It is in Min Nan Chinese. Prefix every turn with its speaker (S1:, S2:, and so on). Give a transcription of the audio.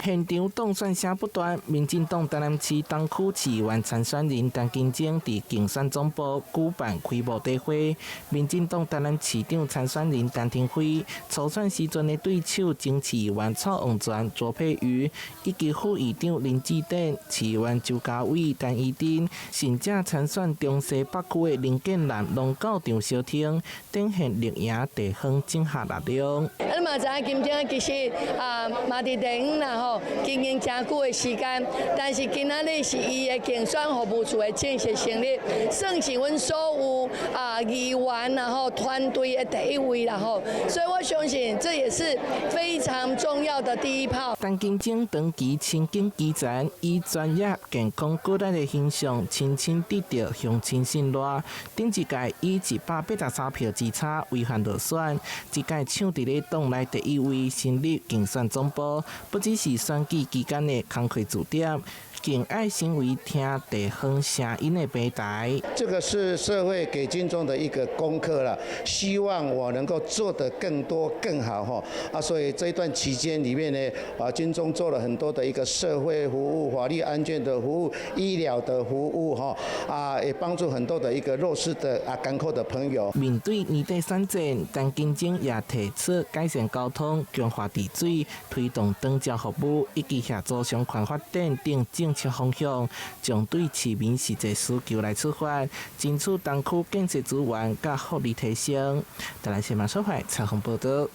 S1: 現場當選聲不斷，民進黨台南市東區市議員參選人陳金鐘佇競選總部舉辦開幕大會。民進黨台南市長參選人陳亭妃初選時陣的對手前市議員蔡旺泉、卓佩瑜，以及副議長林志典、市議員周家偉、陳怡貞，甚至參選中西北區的林建南，攏到場相挺，展現綠營地方整合力量。
S2: 啊，你嘛知影金鐘其實啊，嘛佇地方啦吼，經營誠久的時間，但是今仔日是伊的競選服務處的正式成立，算是阮所有啊議員然後團隊的第一位啦吼，所以我相信這也是非常重要的第一炮。
S1: 陳金鐘長期親近基層，以專業、健康、骨力的形象，深深得到鄉親信賴。頂一屆以183票之差遺憾落選，這屆搶佇咧黨內第一位成立競選總部，不只是選舉期間的工課駐點，更愛成為聽地方聲音的平台。
S3: 這個是社會給金鐘的一個功課了，希望我能夠做得更多更好哈。啊，所以這一段期間裡面呢，啊，金鐘做了很多的一個社會服務、法律案件的服務、醫療的服務哈，啊，也幫助很多的一個弱勢的啊艱苦的朋友。
S1: 面對年底選戰，陳金鐘也提出改善交通、強化治水、推動長照服務以及協助商圈發展等政策方向，將對市民實際需求來出發，爭取東區建設資源佮福利提升。台南新聞所採訪報道。